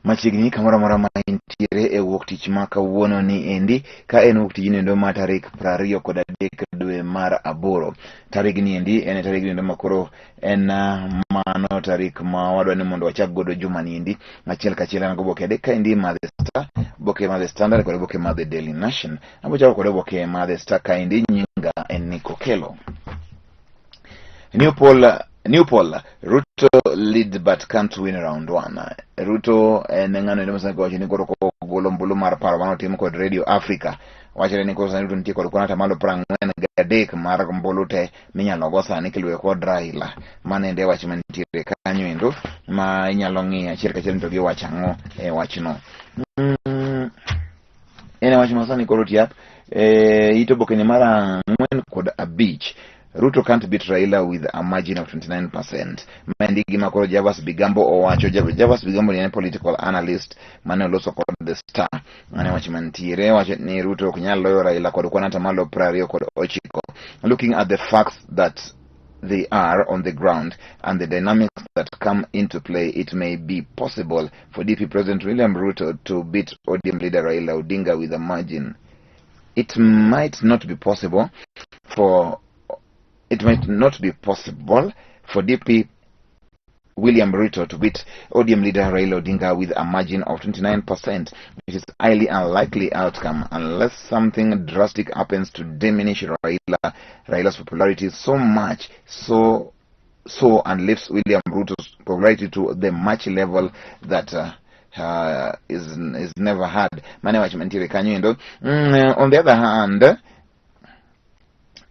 Machiegni kamoro amora ma intiere e wuok tich ma kawuono ni endi ka en wuok tijni endo ma tarik 23 dwe mar aboro. Tarigni endi en tarigni endo ma koro en mano tarik ma wadwa ni mondo wachak godo juma ni endi achiel kachiel an goboke adek kaendi ma The Star, oboke ma The Standard kod oboke ma The Daily Nation. Abo chako kod oboke ma The Star kaendi nyinga en Nick Okello. New poll, new poll, Ruto leads but can't win round one. Ruto en ng'ano endo masani wacho ni koro kogolo ombulu mar paro mane otim kod Radio Africa. Wachore ni koro sani Ruto nitie kod kwan atamalo 43 mar ombulu te minyalo go sani kiluwe kod Raila. Mano ende wach mantiere kanyo endo ma inyalo ng'iyo achiel kachiel ni to giwacho ang'o e wachno. En e wach ma sani koro tiap e, it oboke ni mar 4 kod 5. Ruto can't beat Raila with a margin of 29%. Maendi gima koro Javas Bigambo owacho. Javas Bigambo ni en political analyst mane oloso kod The Star. Mane wach mantiere wacho ni Ruto ok nyal loyo Raila kod kwan atamalo 29. Looking at the facts that they are on the ground and the dynamics that come into play, it may be possible for DP President William Ruto to beat ODM leader Raila Odinga with a margin. It might not be possible for DP William Ruto to beat ODM leader Raila Odinga with a margin of 29%, which is highly unlikely outcome unless something drastic happens to diminish Raila's popularity so much so and lifts William Ruto's popularity to the much level that is never had. Mane wach mantiere kanyo endo. On the other hand,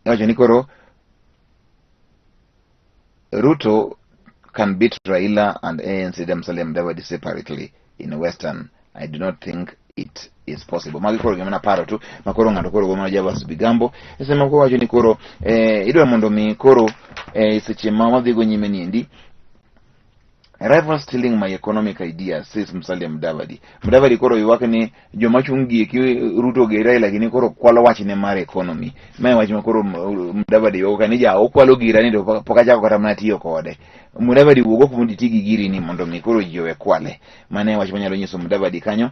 wacho ni koro Ruto can beat Raila and ANC Musalia Mudavadi separately in Western. I do not think it is possible. Magi koro gima naparo tu ma koro ng'ato koro go mana Javas Bigambo e sama koro wacho ni koro idwa mondo mi koro seche ma wadhi go nyime niendi. "Rival stealing my economic ideas," says Musalia Mudavadi. Mudavadi koro ywak ni joma chung' gi eki Ruto gi Raila gini koro kwalo wachne mar economy. Mae wach ma koro Mudavadi ywak ka ni ja okwalo gira ni to pok achako kata mana tiyo kode. Mudavadi wuog oko mondo iti gi giri ni mondo mi koro ji owe kwale. Mano e wach manyalo nyiso Mudavadi kanyo.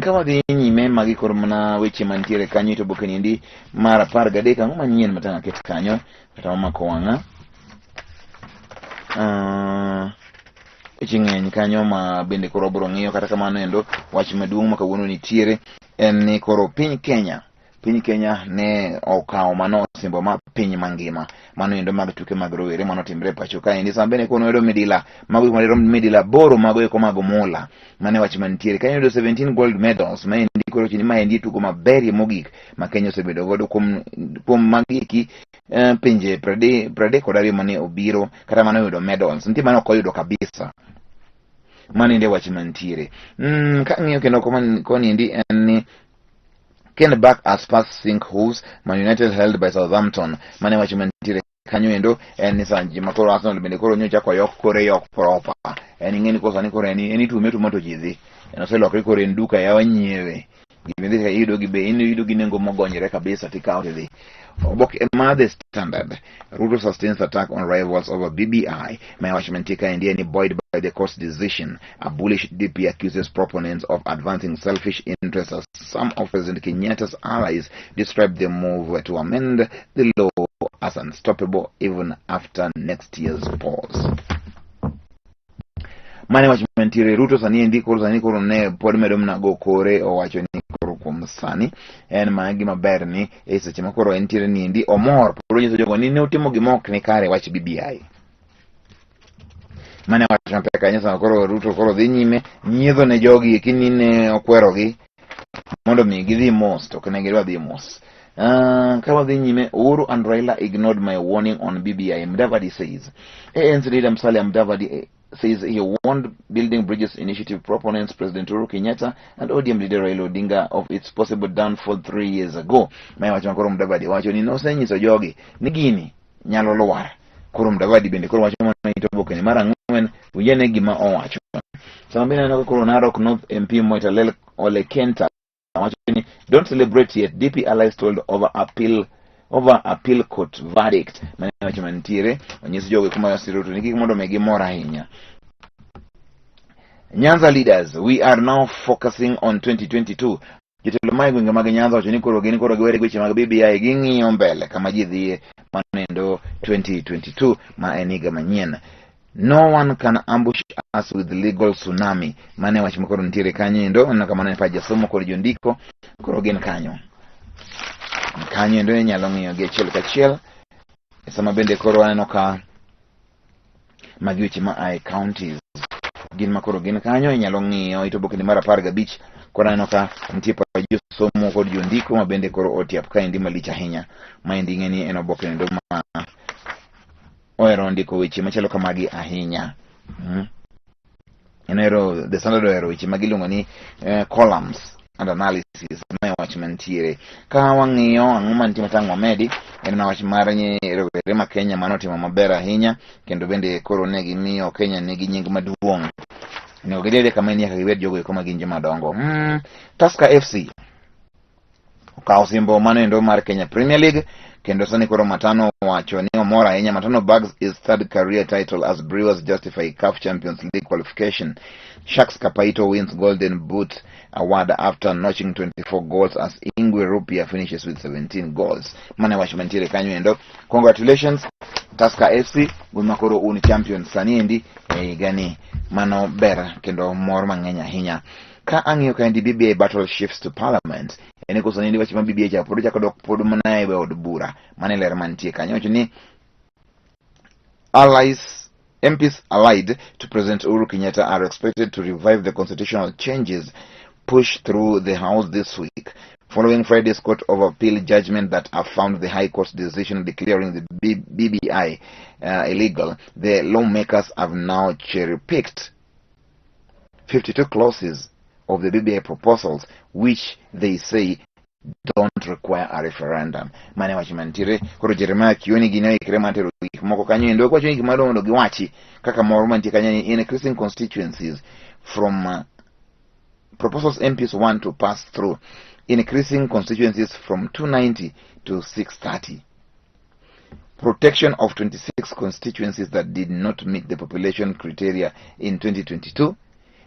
Ka wadhi nyime magi koro mana weche mantiere kanyo to oboke niendi mar 13 ang'o manyien matang' aket kanyo kata mamako wang'a. Weche ng'eny kanyo ma bende koro wabiro ng'iyo. Kata kamano endo wach maduong' ma kawuono nitiere en ni koro piny Kenya ne okawo mano osimbo ma piny mangima mano endo mag tuke mag rowere mano timre e pacho kaendi. Sama bende kono yudo midila mago madirom midila 8 mago eko mag mula mane wach mantiere kanyo yudo 17 gold medals. Maendi koro chini maendi tugo maberie mogik ma Kenya osebedo godo kuom magi eki pinje 32 mane obiro kata mane oyudo medals nitie mane ok oyudo kabisa. Mano ende wach mantiere. Ka ng'iyo kendo koni endi en ni Kane back as Spurs sink hooves, Man United held by Southampton. Mane wach mantiere kanyo endo en ni Sanji ma koro Arsenal bende koro nyocha koyok kore yok proper. En ing'e ni koro sani koro en itume tuma to ji dhi. En oselokre koro en duka yawa nyiewe. Gima idhi iyudo gi bei iyudo gi nengo mogonyore kabisa tikawo tidhi. Oboke mar The Standard, Ruto sustains attack on rivals over BBI. Ma wach mantie kaendi en ni buoyed by the court's decision, a bullish DP accuses proponents of advancing selfish interests as some of President Kenyatta's allies describe the move to amend the law as unstoppable even after next year's polls. Mane wach mantiere Ruto sani endi koro sani koro ne pod medo mana go kore owacho ni koro kuom sani en mana gima ber ni e seche ma koro entiere ni endi omor pod onyiso jogo ni ne utimo gima ok ni kare wach BBI. Mane wach mapek ahinya sama koro Ruto koro dhi nyime nyiedho ne jogi eki ni ne okwerogi mondo mi gidhi mos to ok ne gidwa dhi mos. Ka wadhi nyime, "Uhuru and Raila ignored my warning on BBI," Mudavadi says. ANC leader Musalia Mudavadi says he warned Building Bridges Initiative proponents President Uhuru Kenyatta and ODM leader Raila Odinga of its possible downfall 3 years ago. Mae wacho ma koro Mudavadi wacho ni nosenyiso jogi ni gini nyalo lwar. Koro Mudavadi bende koro wacho mana ito oboke ni mar 4 winjane gima owacho. Sama bende aneno ka koro Narok North MP Moitalel Ole Kenta wacho ni "Don't celebrate yet," DP allies told over appeal court verdict. Mane wacho mantiere onyis jogo kuma osiro to ni kik mondo mi gimor ahinya. Nyanza leaders, we are now focusing on 2022. Jotelo ma e gwenge mag Nyanza wacho ni koro gin koro giwere gi weche mag BBI ging'iyo mbele kama ji dhiye mano 2022 ma en higa manyien. No one can ambush us with legal tsunami. Mane wach ma koro nitiere kanyo endo, aneno ka mano en pach jasomo kod jondiko koro gin kanyo. Kanyo endo inyalo ng'iyo gi achiel kachiel. E sama bende koro aneno ka magi weche ma ae counties gin ma koro gin kanyo inyalo ng'iyo it obokeni mar 15 koro aneno ka nitie pach josomo kod jondiko ma bende koro otiap kaendi malich ahinya. Maendi ing'e ni en oboke endo ma ohero ndiko weche machalo kamagi ahinya. En ohero The Standard ohero weche ma giluongo ni columns and analysis ma wach mantiere. Ka wang'iyo ang'o mantie matang' wamedi en mana wach mar rowere ma Kenya mane otimo maber ahinya kendo bende koro ne gimiyo Kenya nigi nying maduong'. Onego gidhi kama en nyaka gibed jogo eko ma gin joma dongo. Tusker FC okawo osimbo mano endo mar Kenya Premier League kendo sani koro Matano wacho ni omor ahinya. Matano bags his third career title as Brewers justify CAF Champions League qualification. Sharks Kapaito wins Golden Boot award after notching 24 goals as Ingwe Rupia finishes with 17 goals. Mane wach mantiere kanyo endo. Congratulations Tusker FC un koro un champion sani endi e higani. Mano ber kendo mor mang'eny ahinya. Ka ang'iyo kaendi BBI battle shifts to parliament. En koso ni wach ma BBI cha pod chako dok pod mana e od bura. Mane ler mantie kanyo. Wacho ni allies MPs allied to President Uhuru Kenyatta are expected to revive the constitutional changes pushed through the House this week, following Friday's Court of Appeal judgment that affirmed the High Court's decision declaring the BBI illegal. The lawmakers have now cherry-picked 52 clauses of the BBI proposals, which they say don't require a referendum. Mane wach mantiere koro Jeremiah Kioni gini oikre mar tero gik moko kanyo endo kwacho ni gima mondo giwachi kaka moro mantie kanyo ni increasing constituencies from proposals MPs want to pass through, increasing constituencies from 290 to 630, protection of 26 constituencies that did not meet the population criteria in 2022,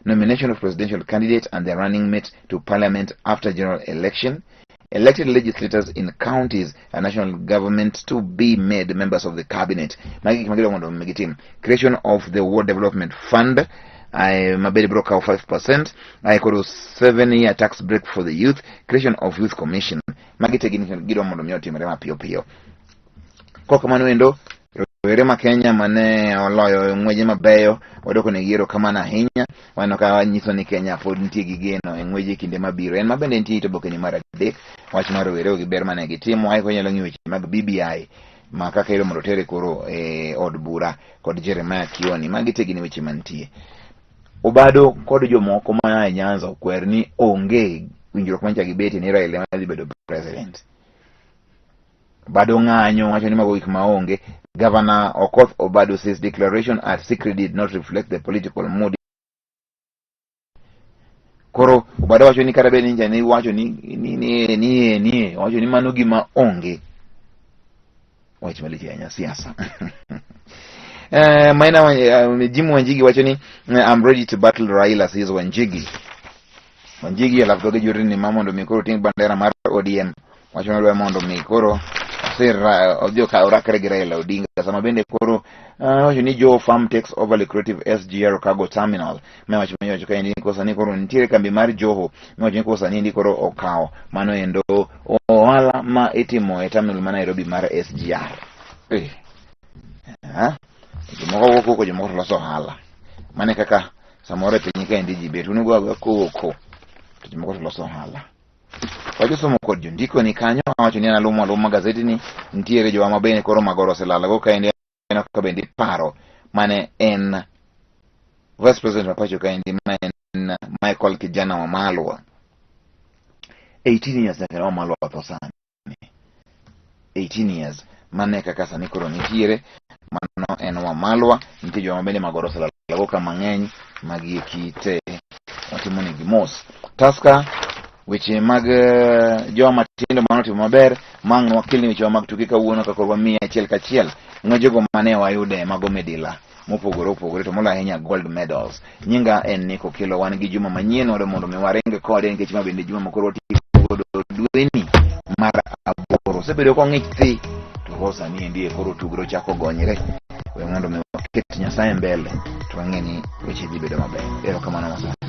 nomination of presidential candidate and their running mate to parliament after general election, elected legislators in counties and national government to be made members of the cabinet. Magi gik magidwa mondo gitim. Creation of the Ward Development Fund, mabende biro kawo 5%, koro 7 year tax break for the youth, creation of youth commission. Magi te gin gidwa mondo mi otimre mapiyo piyo. Kok kamano endo, rowere ma Kenya mane oloyo ng'weje mabeyo wadwoko negi erokamano ahinya. Waneno ka nyiso ni Kenya pod nitie gi geno e ng'weje kinde mabiro. En ma bende nitie it obokeni mar adek wach mar rowere gi ber mane gitimo. Ae koro inyalo ng'iyo weche mag BBI ma kaka iro mondo otere koro e od bura kod Jeremiah Kioni. Magi te gin weche mantie. Obado kod jomoko ma e Nyanza okwer ni onge winjruok manyicha gibetie ni Raila ema dhi bedo president. Obado ng'anyo wacho ni mago gik maonge. Governor Okoth Obado says declaration at secret did not reflect the political mood. Koro Obado wacho ni kata bed ni nja ne wacho ni ni ni ni ni wacho ni mano gima onge. Wach malich ahinya siasa. Maina Jim Wanjigi wacho ni I'm ready to battle Raila, says Wanjigi. Wanjigi alafu dhoge juri ni ma mondo mi koro ting' bandera mar ODM. Wacho ni odwa mondo mi koro osir odhi orakre gi Raila Odinga. Sama bende koro wacho ni Joe Farm takes over lucrative SGR cargo terminal. Ma wacho miwacho kaendi ni kosa ni koro nitiere kambi mar Joho miwacho ni kosa ni koro okawo mano endo ohala ma itimo e terminal ma Nairobi mar SGR. Jomoko go koko, jomoko to loso ohala. Mane kaka samoro e piny kaendi ji bet un ugo agoya koko to jomoko to loso ohala. Wajosomo kod jondiko ni kanyo awacho ni an alumo aluma gazeti ni nitiere jowa ma bende koro magoro oselalo go kaendi aneno ka bende iparo mane en vice president ma pacho kaendi ma en Michael Kijana Wamalwa. 18 years nyaka ne Wamalwa otho sani. 18 years mane kaka sani koro nitiere mano en Wamalwa. Nitie joma bende magoro oselalo go ka mang'eny magi eki te watimo negi mos. Tusker weche mag joma matindo mane otimo maber mang' wakelni weche mag tuke kawuono ka koro wamiye achiel kachiel ng'wejego mane wayude mago midila. mopogore opogore to moloyo ahinya gold medals. Nyinga en Nico Kelo, wan gi juma manyien wadwa mondo mi waring kode nikech ma bende juma ma koro watieko godo dweni mar aboro. Osebedo kong'ich thi to koro sani endi e koro tugre ochako gonyre. We mondo mi waket Nyasaye mbele to wang'e ni weche dhi bedo maber. Erokamano masani.